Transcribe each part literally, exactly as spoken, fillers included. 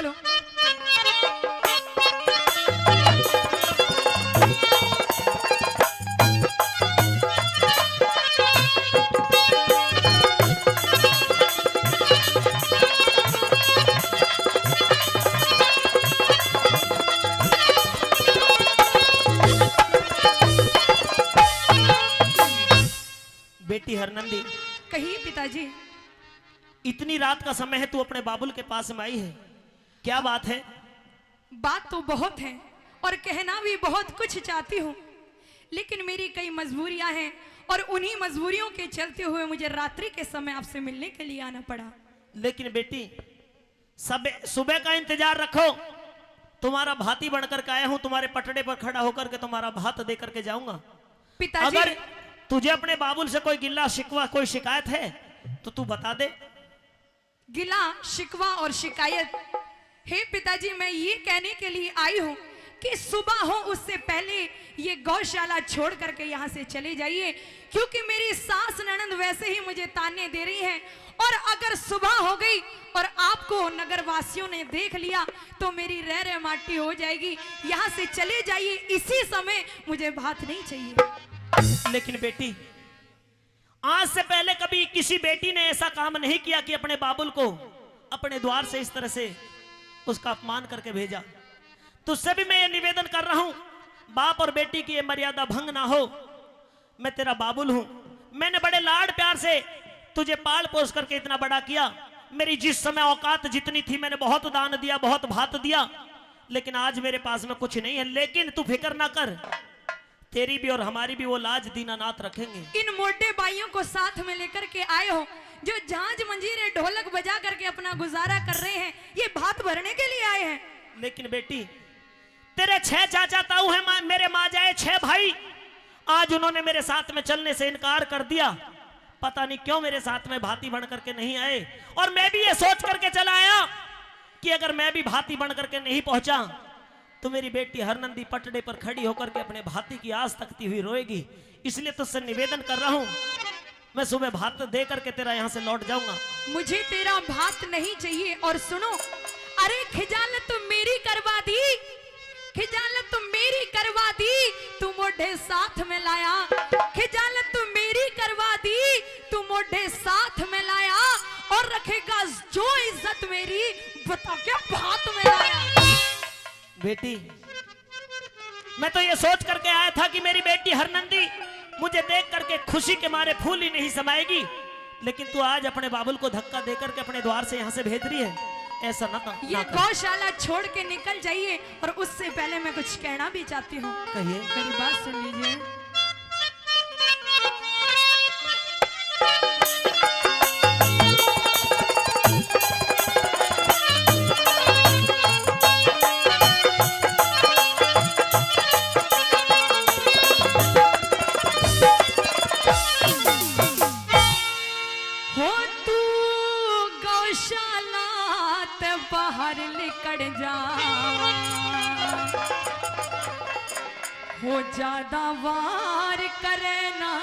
लो। बेटी हरनंदी। कहिए पिताजी। इतनी रात का समय है, तू अपने बाबुल के पास में आई है, क्या बात है? बात तो बहुत है और कहना भी बहुत कुछ चाहती हूँ, लेकिन मेरी कई मजबूरियां हैं और उन्हीं मजबूरियों के चलते हुए मुझे रात्रि के समय आपसे मिलने के लिए आना पड़ा। लेकिन बेटी, सब सुबह का इंतजार रखो, तुम्हारा भाती बनकर के आया हूँ, तुम्हारे पटड़े पर खड़ा होकर के तुम्हारा भात दे करके जाऊंगा। पिताजी। अगर तुझे अपने बाबुल से कोई गिला शिकवा, कोई शिकायत है तो तू बता दे। गिला, शिकवा और शिकायत। हे पिताजी, मैं ये कहने के लिए आई हूँ कि सुबह हो उससे पहले ये गौशाला छोड़ करके यहाँ से चले जाइए, क्योंकि मेरी सास ननद वैसे ही मुझे ताने दे रही हैं, और अगर सुबह हो गई और आपको नगरवासियों ने देख लिया तो मेरी रह रह माटी हो जाएगी। यहाँ से चले जाइए, इसी समय मुझे भात नहीं चाहिए। लेकिन बेटी, आज से पहले कभी किसी बेटी ने ऐसा काम नहीं किया कि अपने बाबुल को अपने द्वार से इस तरह से उसका अपमान करके भेजा। तुझसे भी मैं ये निवेदन कर रहा हूँ, बाप और बेटी की ये मर्यादा भंग ना हो। मैं तेरा बाबुल हूँ, मैंने बड़े लाड प्यार से तुझे पाल पोस करके इतना बड़ा किया। मेरी जिस समय औकात जितनी थी, मैंने बहुत दान दिया, बहुत भात दिया, लेकिन आज मेरे पास में कुछ नहीं है। लेकिन तू फिक्र ना कर, तेरी भी और हमारी भी वो लाज दीनानाथ रखेंगे। इन मोटे भाइयों को साथ में लेकर के आए हो, जो झांझ मंजीरे ढोलक बजा करके अपना गुजारा कर रहे हैं, ये भात भरने के लिए आए हैं। लेकिन बेटी, तेरे छह चाचा ताऊ हैं, माँ, मेरे माँ जाए छह भाई, आज उन्होंने मेरे साथ में चलने से इनकार कर दिया। पता नहीं क्यों मेरे साथ में भाती बन करके नहीं आए, और मैं भी ये सोच करके चला आया कि अगर मैं भी भाती बन करके नहीं पहुंचा तो मेरी बेटी हरनंदी पटड़े पर खड़ी होकर के अपने भाती की आस तकती हुई रोएगी। इसलिए तुझसे निवेदन कर रहा हूँ, मैं सुबह भात दे करके तेरा यहाँ से लौट जाऊंगा। मुझे तेरा भात नहीं चाहिए। और सुनो, अरे खिजालत मेरी करवा दी, खिजालत मेरी करवा दी, तू मोढे साथ में लाया। खिजालत मेरी करवा दी, तू मोढे साथ में लाया, और रखेगा जो इज्जत मेरी, बता क्या भात में लाया। बेटी, मैं तो ये सोच करके आया था कि मेरी बेटी हरनंदी मुझे देख करके खुशी के मारे फूल ही नहीं समाएगी, लेकिन तू आज अपने बाबुल को धक्का दे करके अपने द्वार से यहाँ से भेज रही है। ऐसा ना, ना ये कर। गौशाला छोड़ के निकल जाइए, और उससे पहले मैं कुछ कहना भी चाहती हूँ। कहिए। मेरी बात सुन लीजिए। हो तू गौशाला ते बाहर लिकड़ जा, हो ज्यादा वार करे ना।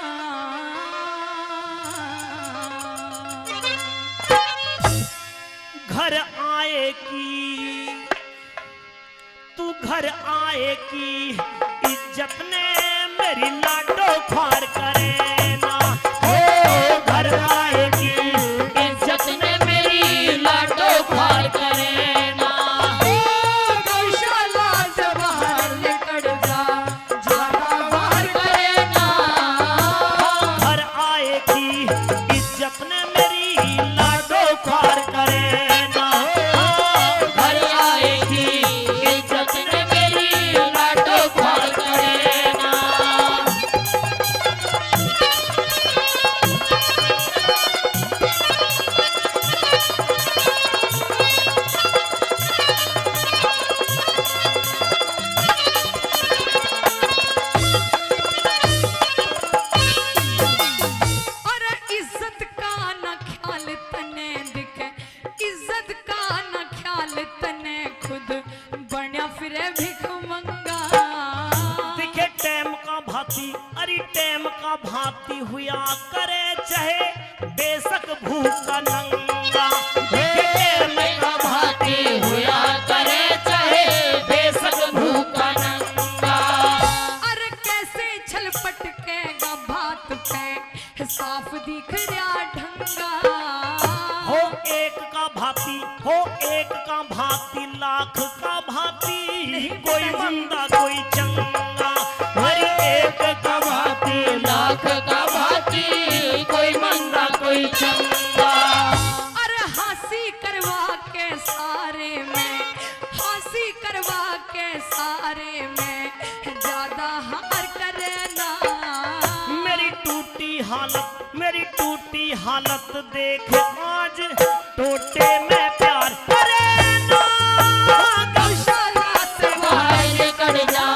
घर आएगी, तू घर आएगी, इज्जत ने मेरी लाडो ख्वार करे ना। हो घर आएगी, इज्जत ने मेरी लाडो ख्वार करे ना। हो गौशाला से बाहर निकल जा, ज्यादा बाहर करे ना। घर आएगी, इज्जत ने मेरी लाडो ख्वार करे ना। घर आएगी, इज्जत ने मेरी लाडो ख्वार करे ना। सारे में हंसी करवा के सारे में ज्यादा हार करना। मेरी टूटी हालत, मेरी टूटी हालत देख आज टोटे में प्यार करे ना। गौशाला से बाहर निकल जा,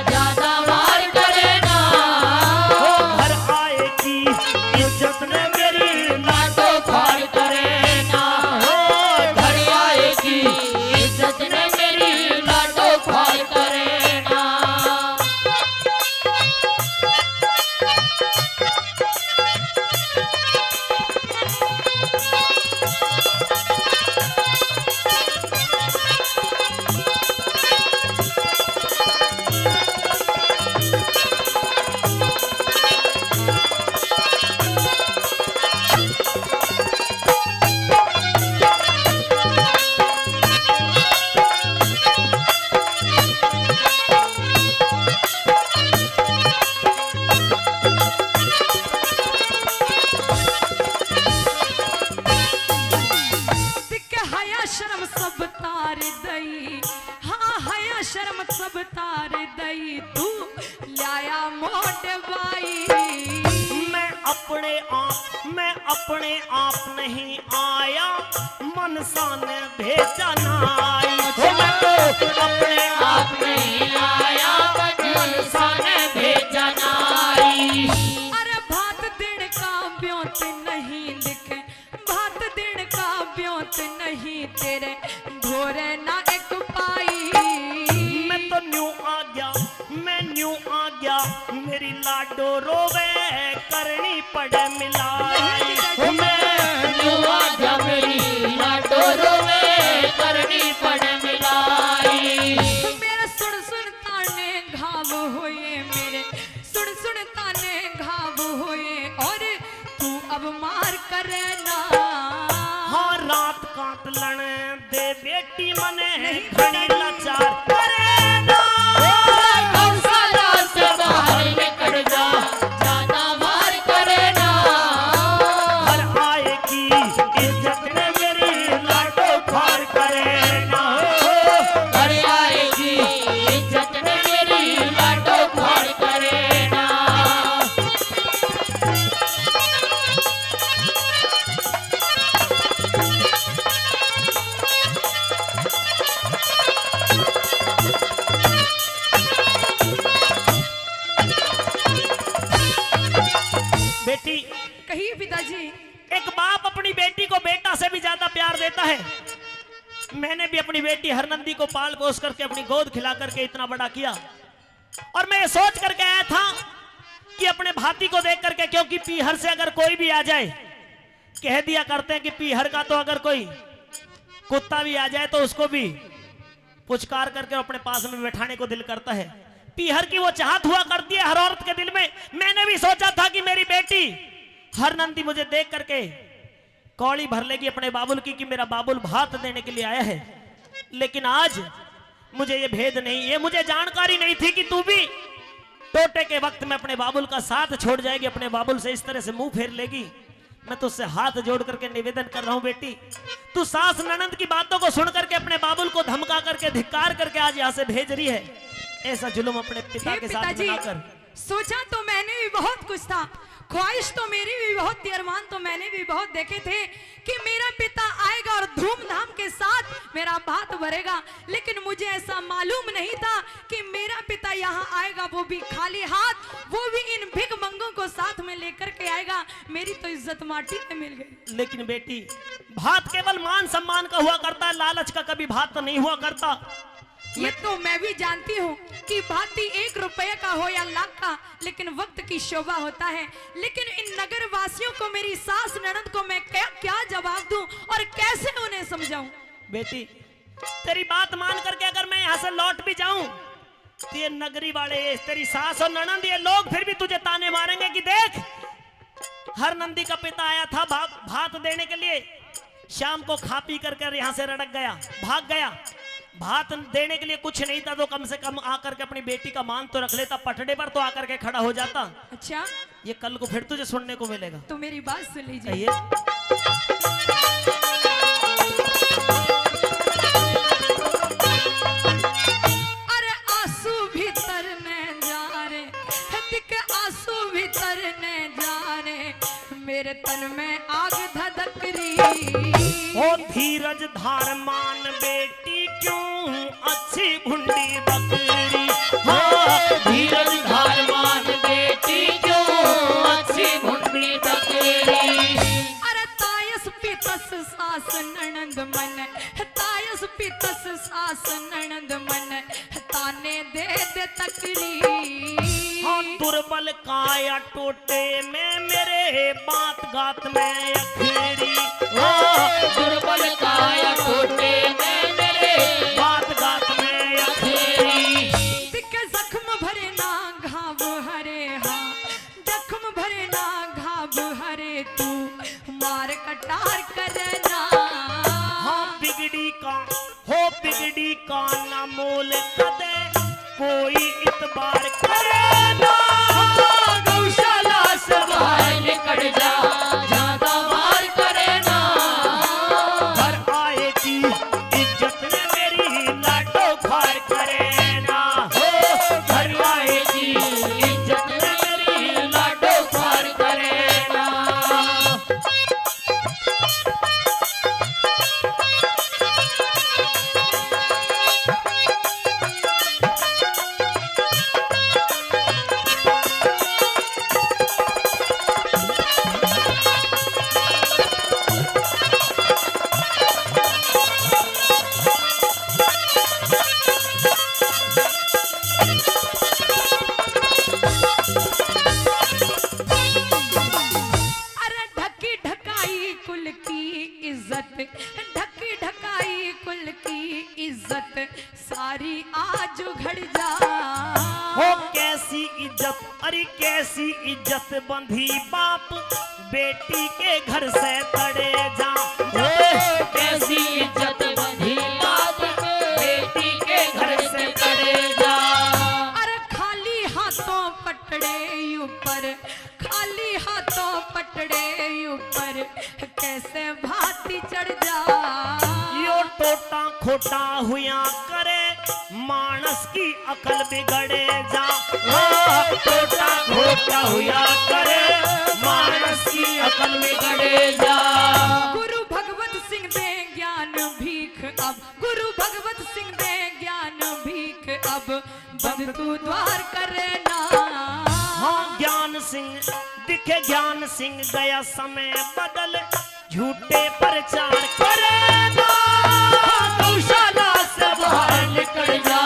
ज्यादा वार करे ना। ओ घर आएगी इज्जत ने मेरी लाडो खाड़ करे ना। ओ घर आएगी इज्जत ने मेरी लाडो खाड़ करे ना। दिख हया शर्म सब तार दई, हाँ हया शर्म सब तार दई, तू लाया मोड़ बाई। मैं अपने आप, मैं अपने आप नहीं आया, मनसा ने भेजा नाई। हो मैं तो अपने आप नहीं आया, मनसा ने भेजा नाई। अरे भात दिन का ब्योंत नहीं दिखे, भात दिन का ब्योंत नहीं तेरे धोरे ना एक पाई। मैं तो न्यू आ गया, मैं न्यू आ गया, मेरी लाडो रोवे करनी पड़े मिलाई। नहीं, नहीं, मैं न्यू आ गया, मेरी लाडो रोवे करनी पड़े मिलाई। मेरा सुन सुन ताने घाव होए मेरे, सुन सुन ताने घाव होए और तू अब मार करे ना। हाँ, रात काट लण दे बेटी मने, नहीं घणी लाचार करे ना। गौशाला से बाहर निकल जा, ज्यादा वार करे ना। घर आएगी इज्जत ने मेरी लाडो खाड़ करे ना। घर आएगी इज्जत ने मेरी लाडो खाड़ करे ना। बेटी, कहिए पिताजी। एक बाप अपनी बेटी को बेटा से भी ज्यादा प्यार देता है। मैंने भी अपनी बेटी हरनंदी को पाल पोस करके, अपनी गोद खिला करके इतना बड़ा किया। और मैं ये सोच करके आया था कि अपने भाती को देख करके, क्योंकि पीहर से अगर कोई भी आ जाए, कह दिया करते हैं कि पीहर का तो अगर कोई कुत्ता भी आ जाए तो उसको भी पुचकार करके अपने पास में बैठाने को दिल करता है। पीहर की वो चाहत हुआ करती है हर औरत के दिल में। मैंने भी सोचा था कि मेरी बेटी हरनंदी मुझे देख करके कौली भर लेगी अपने बाबुल की कि मेरा बाबुल भात देने के लिए आया है। लेकिन आज मुझे ये भेद नहीं, ये मुझे जानकारी नहीं थी कि तू भी टोटे के वक्त में अपने बाबुल का साथ छोड़ जाएगी, अपने बाबुल से इस तरह से मुंह फेर लेगी। मैं तुझसे हाथ जोड़ करके निवेदन कर रहा हूं बेटी, तू सास ननंद की बातों को सुन करके अपने बाबुल को धमका करके, धिक्कार करके आज यहां से भेज रही है। ऐसा जुल्म अपने पिता हे के साथ पिताजी, ना कर। सोचा तो मैंने भी बहुत कुछ था, ख्वाहिश तो मेरी भी बहुत थी, अरमान तो मैंने भी बहुत देखे थे कि मेरा पिता आएगा और धूमधाम के साथ मेरा भात भरेगा, लेकिन मुझे ऐसा मालूम नहीं था कि मेरा पिता यहाँ आएगा, वो भी खाली हाथ, वो भी इन भिख मंगों को साथ में लेकर के आएगा। मेरी तो इज्जत माटी में मिल गई। लेकिन बेटी, भात केवल मान सम्मान का हुआ करता है, लालच का कभी भात तो नहीं हुआ करता। ये तो मैं भी जानती हूँ कि भाती एक रुपये का हो या लाख का, लेकिन वक्त की शोभा होता है। लेकिन इन नगर वासियों को, मेरी सास ननद को मैं क्या, क्या जवाब दूं और कैसे उन्हें समझाऊं? बेटी, तेरी बात मान करके अगर मैं यहाँ से लौट भी जाऊं, तो ये नगरी वाले, ये तेरी सास और ननद, ये लोग फिर भी तुझे ताने मारेंगे कि देख, हरनंदी का पिता आया था भा-, भात देने के लिए, शाम को खा पी करके यहाँ से रड़क गया, भाग गया। भात देने के लिए कुछ नहीं था, तो कम से कम आकर के अपनी बेटी का मान तो रख लेता, पटड़े पर तो आकर के खड़ा हो जाता। अच्छा, ये कल को फिर तुझे सुनने को मिलेगा। तो मेरी बात सुन लीजिए। कहिए। धार मान बेटी क्यों अच्छी भुंडी बकरी। हाँ, धीरज धार मान बेटी क्यों अच्छी भुंडी बकरी। अरे तायस पीतस सास ननद मन, तायस पीतस सास ननद मन, ताने दे दे तकरी। हाँ, दुर्बल काया टोटे में मेरे, बात गात में अखरी। ओ, दुर्बल काया टोटे में मेरे, बात गात में अखरी। दिखे जख्म भरे ना घाव हरे, हाँ, जख्म भरे ना घाव हरे, तू मार कटार करे ना। हाँ, बिगड़ी का हो, बिगड़ी का ना मोल कदे कोई इतबार करे ना। गौशाला से बाहर निकल जा, ज्यादा मार करे ना। घर आए की इज्जत में मेरी लाडो खार करे ना। हो, घर आए की इज्जत में मेरी लाडो खार करे ना। अरे ढकी ढकाई कुल की इज्जत, ढकी ढकाई कुल की इज्जत, सारी आज उघड़ जा। हो कैसी इज्जत, अरे कैसी इज्जत बंधी बाप बेटी के घर से तड़े जा। ओ, कैसी इज्जत बंधी बाप बेटी के घर से तड़े जा। अरे खाली हाथों पटड़े ऊपर, खाली हाथों पटड़े ऊपर कैसे भाती चढ़ जा। यो टोटा खोटा हुया करे, मानस की अकल बिगड़े जा। ओ, टोटा खोटा हुया करे, मानस की अकल बिगड़े जा। गुरु भगवत सिंह दे ज्ञान भीख अब, गुरु भगवत सिंह दे ज्ञान भीख अब, बंद तू द्वार करे ना। हाँ, ज्ञान सिंह दिखे, ज्ञान सिंह गया समय बदल, झूठे प्रचार करे ना। गौशाला से बाहर निकल जा।